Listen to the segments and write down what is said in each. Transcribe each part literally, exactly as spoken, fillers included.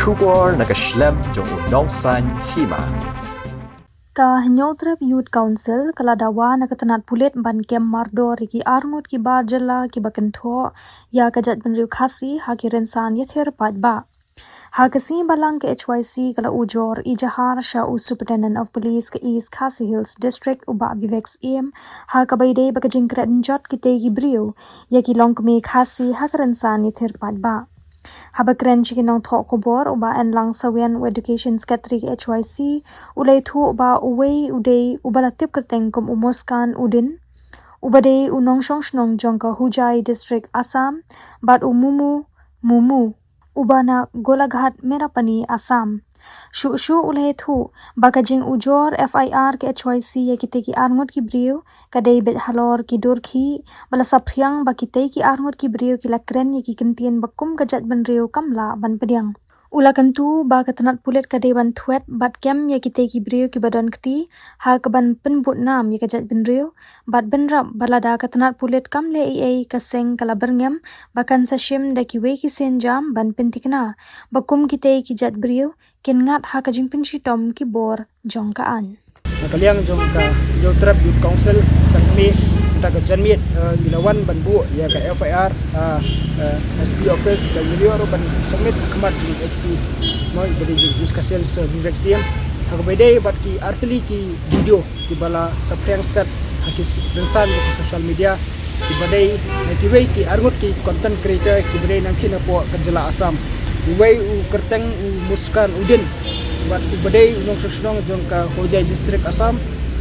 Khubor na ka shlem jong u Nongsaiñ Hima. Ka Hynñiewtrep Youth Council ka la dawa na ka tnat pulit ban kem mardor ïa ki arngut ki bar jylla kiba kynthoh ïa ka jaitbynriew Khasi ha ki rynsan ïathir paidbah. Ha ka sngi Balang ka H Y C ka la ujor ijahar sha u Superintendent of Police ka East Khasi Hills District u Bah Vivek Syiem, ha kaba ïadei bad ka jingkren jot kitei ki briew ïa ki longkmie Khasi ha ka rynsan ïathir paidbah. Haba kren sha ki nongthoh khubor u Bah Enlang Sawian, u Education Secretary ka H Y C, u la ïathuh ba uwei u dei uba la tip kyrteng kum u Muskan Uddin, uba dei u nongshong shnong jong ka Hojai District, Assam, bad u Mumu Mumu, uba na Golaghat, Merapani, Assam. Shuh shuh u la ïathuh ba ka jingujor F I R ka H Y C ïa kitei ki arngut ki briew ka dei beit halor ki dur khih ba la saphriang ba kitei ki arngut ki briew ki la kren ïa ki kyntien ba kum ka jaitbynriew kam lah ban pdiang. U la kyntu ba ka tnat pulit ka dei ban thwet bad kem ïa kitei ki briew kiba don kti ha kaban pynbud nam ïa ka jaitbynriew, bad bynrap ba lada ka tnat pulit kam leh ei ei, ka seng ka la byrngem ba kan sa shim da kiwei ki sienjam ban pynthikna ba kum kitei ki jaitbriew kin ngat ha ka jingpynshitom ki bor jong ka aiñ. Na ka liang jong ka Hynñiewtrep Youth Council, sangmi, mynta ka janmiet, eh, ngi la wan ban buh ïa ka F I R, eh, eh, S P office, ba ngi la ïoh ruh ban submit ha khmat jong S P, mo, ba dei jong East Khasi Hills, eh, Vivek Syiem. Ha kaba ïadei bad ki artylli ki video kiba la saphriang stet ha ki s-, rynsan jong ki social media, kiba dei na kiwei ki arngut ki content creator kiba dei nangkhie napoh ka jylla Assam. Uwei u kyrteng u Muskan Uddin, bad uba dei u nongshong shnong jong ka Hojai District, Assam,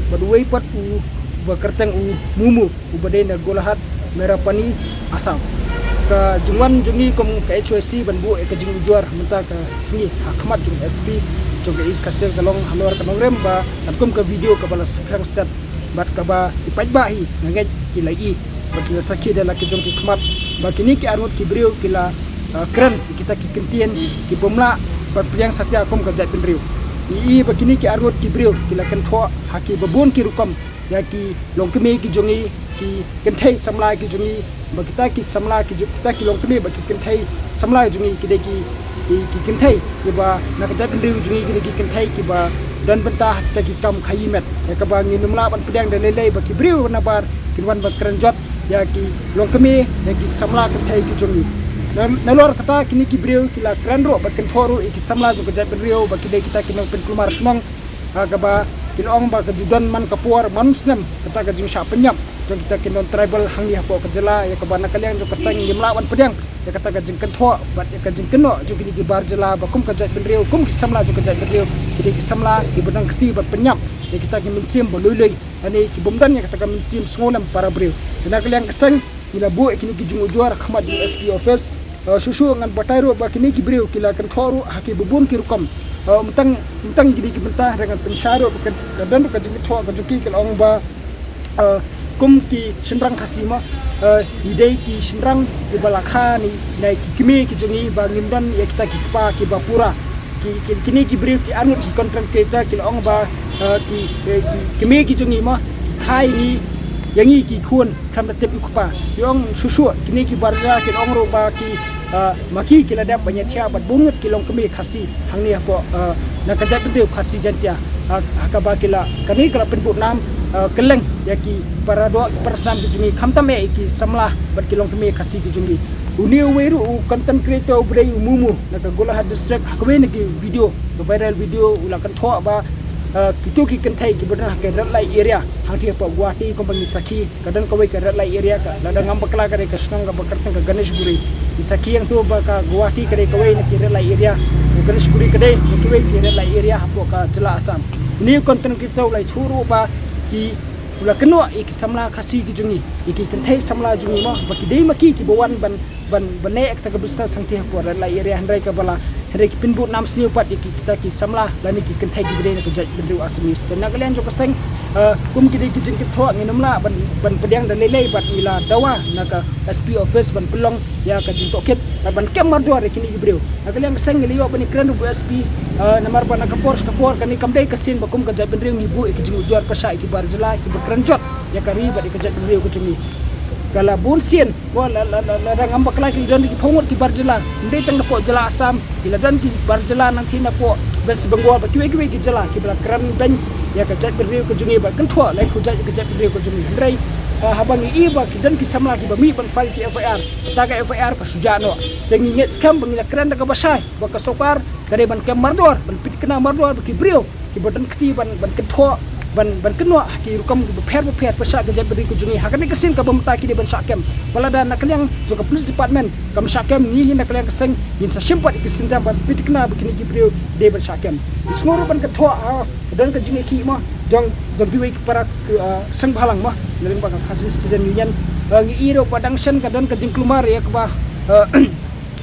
bad uwei pat u, uba kyrteng u Mumu, uba dei na Golaghat, Merapani, Assam. Ka jingwan jong ngi kum ka H Y C ban buh ïa ka jingujor mynta ka sngi ha khmat jong S P jong ka East Khasi Hills ka long halor ka nongrim ba katkum ka video kaba la saphriang stet bad kaba ki paidbah hi nga ngeit ki la ïohi bad ki la sakhi da la ki jong ki khmat ba kine ki arngut ki briew ki la, uh, kren ïa kita ki kyntien ki bym lah ban pdiang satia kum ka jaitbynriew. Ngi ïohi ba kine ki arngut ki briew ki la kynthoh ha kiba bun ki rukom ïa ki longkmie ki jong ngi, ki kynthei samla ki jong ngi, ba kita ki samla ki jong, kita ki longkmie bad ki kynthei samla jong ngi ki dei ki, ki, ki kynthei kiba na ka jaitbynriew jong ngi ki dei ki kynthei kiba don bynta ha kita ki kam khaïi met. Ïa kaba ngim lah ban pdiang da lei lei ba ki briew nabar kin wan ban kren jot ïa ki longkmie, ïa ki samla kynthei ki jong ngi. Na, nalor kata kine ki briew ki la kren ruh bad kynthoh ruh ïa ki samla jong ka jaitbynriew ba ki dei kita ki nongpynkulmar shnong, ha kaba ki la ong ba ka ju don man ka por man snem kata ka jingshah pynïap jong kita ki non-tribal hangne hapoh ka jylla, ïa kaba na ka liang jong ka seng ngim lah ban pdiang ïa kata ka jingkynthoh bad ïa ka jingkynnoh jong kine ki bar jylla ba kum ka jaitbynriew, kum ki samla jong ka jaitbynriew, ki dei ki samla kiba dang kti bad pynïap ïa kita ki mynsiem ba lui lui, lane ki bym don ïa kata ka mynsiem sngewlem para briew. Te na ka liang ka seng ngi la buh ïa kine ki jingujor ha khmat jong S P office. Uh, shuh shuh ngan batai ruh ba kine ki briew ki la kynthoh ruh ha kiba bun ki rukom. Uh, mynta, mynta kine ki bynta hynrei ngan pynshai ruh ba ka, ka don ruh ka jingkynthoh ka jong ki, ki la ong ba, uh, kum ki shynrang Khasi mo, uh, ngi dei ki shynrang kiba la kha ne, ne ki kmie ki jong ngi ba ngim don ïa kita ki kpa kiba pura. Ki, ki, kine ki briew ki arngut ki content creator ki la ong ba, uh, ki, eh, ki kmie ki jong ngi mo ki kha ïa ngi, ïa ngi ki khun khlem da tip u kpa. Ki ong shuh shuh kine ki bar jylla ki ong ruh ba ki, ah, ma ki ki la dep ban ïathiah bad bun ngut ki longkmie Khasi hangne hapoh, ah, na ka jaitbynriew Khasi Jaiñtia. Ah, ha kaba ki la, kane ka la pynbud nam, ah, kylleng ïa ki para doh ki para snam ki jong ngi, khamtam eh ïa ki samla bad ki longkmie Khasi ki jong ngi. Une uwei ruh u content creator uba dei u Mumu na ka Golaghat District, ha kawei na ki video, ka viral video, u la kynthoh ba, ah, kito ki kynthei kiba don ha ka red light area hangtei hapoh Guwahati kumba ngi sakhi. Ka don kawei ka red light area, ka lada ngam bakla ka dei ka shnong kaba kyrteng ka Ganeshguri. Ngi sakhi hangto ba ka Guwahati ka dei kawei na ki red light area, ka Ganeshguri ka dei na kiwei ki red light area hapoh ka jylla Assam. Une u content creator u la ïathuh ruh ba ki, u la kynnoh ïa ki samla Khasi ki jong ngi, ïa ki kynthei samla jong ngi mo, ba ki dei ma ki kiba wan ban, ban, ban leh ïa kata ka business hangtei hapoh red light area, hynrei kaba la hynrei ki pynbud nam sniew pat ïa ki, kita ki samla lane ki kynthei kiba dei na ka jaitbynriew Assamese. Te na ka liang jong ka seng, eh, kum ki dei ki jingkynthoh, ngin ym lah ban, ban pdiang da lei lei bad ngi la dawa na ka S P office ban pynlong ïa ka jingtohkit bad ban kem mardor ïa kine ki briew. Na ka liang ka seng ngi la ïoh ban ïakren ruh bad u S P, eh, namar ba na ka por sha ka por kane kam dei ka sien ba kum ka jaitbynriew ngi buh ïa ki jingujor pyrshah ïa ki bar jylla kiba kren jot ïa ka ri bad ïa ka jaitbynriew ka jong ngi. ka la bun sien, wa la la la la dang am bakla ki don ki pyngut ki bar jylla. Ndei tang napoh jylla Assam, ki la don ki bar jylla nangtei napoh West Bengal, ba kiwei kiwei ki jylla, ki ba la kren beiñ ïa ka jaitbynriew ka jong ngi, ba kynthoh leh ka jaitbynriew ka jong ngi. Hynrei, ah, haba ngi i ba ki don ki samla ki ba mih ban file ki F I R, ta ka F I R ka shu jah noh. Te ngi ngeit skhem ba ngi la kren da kaba shai, ba ka sorkar ka dei ban kem mardor, ban peit kena mardor ba ki briew ki ba don kti ban, ban kynthoh, ban, ban kynnoh ha ki rukom ki bapher bapher pyrshah ka jaitbynriew ka jong ngi. Ha kane ka sien kaba mynta ki dei ban shah kem. Wat lada na ka liang jong ka police department kam shah kem, ngi hi na ka liang ka seng ngin sa shim pat ïa ki sienjam ban peit kena ba kine ki briew dei ban shah kem. Ngi sngew ruh ban kynthoh, ah, ka don ka jingïakhih mo jong, jong kiwei ki para, ah, seng bhalang mo, na liang ba ka Khasi Student Union. Ah, ngi i ruh ba dang shen ka don ka jingkulmar ïa kaba, ah,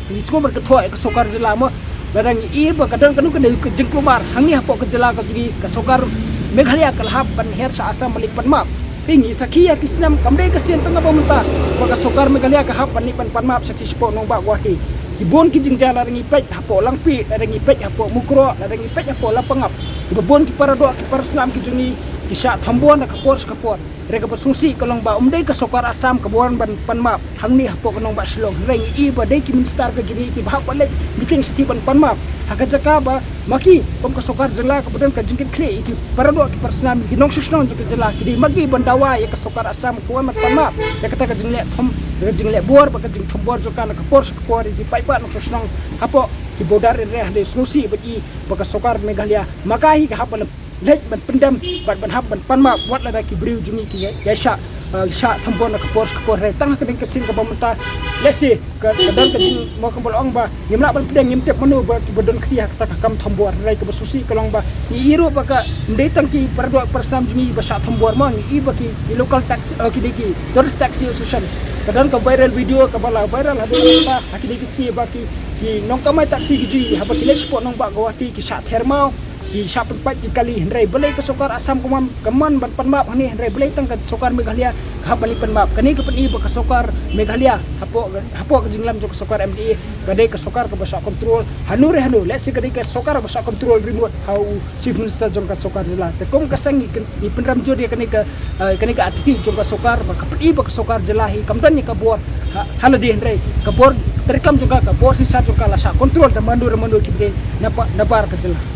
ngi sngew ban kynthoh ïa ka sorkar jylla mo. Lada ngi i ba ka don kano kano ka jingkulmar hangne hapoh ka jylla ka jong ngi, ka sorkar Meghalaya ka la hap ban her sha Assam ban leit pan map. Phi, ngi sakhi ïa ki snem, kam dei ka sien tang kaba mynta ba ka sorkar Meghalaya ka hap ban leit ban pan map sha ki shapoh nongbah Guwahati. Ki bun ki jingjia, lada ngi peit hapoh Langpih, lada ngi peit hapoh Mukroh, lada ngi peit hapoh Lapangap, ki ba bun ki para doh ki para snam ki jong ngi ki shah thombor na ka por sha ka por. Hynrei kaba sngewsih ka long ba ym dei ka sorkar Assam kaba wan ban pan map hangne hapoh ka nongbah Shillong. Hynrei ngi i ba dei ki minister ka jong ngi ki ba hap ban leit meeting shathie ban pan map. Ha ka jaka ba ma ki kum ka sorkar jylla kaba don ka jingkitkhlieh ïa ki para doh ki para snam, ki nongshong shnong jong ka jylla, ki dei ma ki ban dawa ïa ka sorkar Assam ka wan ban pan map ïa kata ka jingleh thom, ka jingleh bor bad ka jingthombor jong ka na ka por sha ka por ïa ki paidbah nongshong shnong hapoh ki border area. Hynrei sngewsih ban i ba ka sorkar Meghalaya ma ka hi ka hap ban leit ban pyndem bad ban hap ban pan map wat lada ki briew jong ngi ki ïa, ïa shah, eh, shah thombor na ka por sha ka por. Hynrei tang ha kane ka sien kaba mynta, lehse ka, ka don ka jing, mo, kaba la ong ba ngim lah ban pdiang, ngim tip mano ba ki ba don kti ha kata ka kam thombor. Hynrei kaba sngewsih ka long ba ngi i ruh ba ka, ym dei tang ki para doh para snam jong ngi ba shah thombor mo, ngi i ba ki, ki local taxi, eh, ki dei ki tourist taxi association, ka don ka viral video kaba la viral ha dei ha ki dei ki sngi ba ki, ki nongkamai taxi ki jong ngi haba ki leit shapoh nongbah Guwahati ki shah ther maw, ki shah pynpait ki kali. Hynrei balei ka sorkar Assam ka ym, ka ym wan ban pan map hangne, hynrei balei tang ka sorkar Meghalaya ka hap ban leit pan map? Kane ka pyni ba ka sorkar Meghalaya hapoh, hapoh ka jingïalam jong ka sorkar M D A ka dei ka sorkar kaba shah control hano re hano. Lehse ka dei ka sorkar ba shah control remote ha u Chief Minister jong ka sorkar jylla. Te kum ka seng ngi kyn-, ngi pynrem jur ïa kane ka, eh, kane ka attitude jong ka sorkar ba ka pyni ba ka sorkar jylla hi kam don ïa ka bor ha, ha lade, hynrei ka bor treikam jong ka, ka bor synshar jong ka la shah control da mano re mano kiba dei na ba-, na bar ka jylla.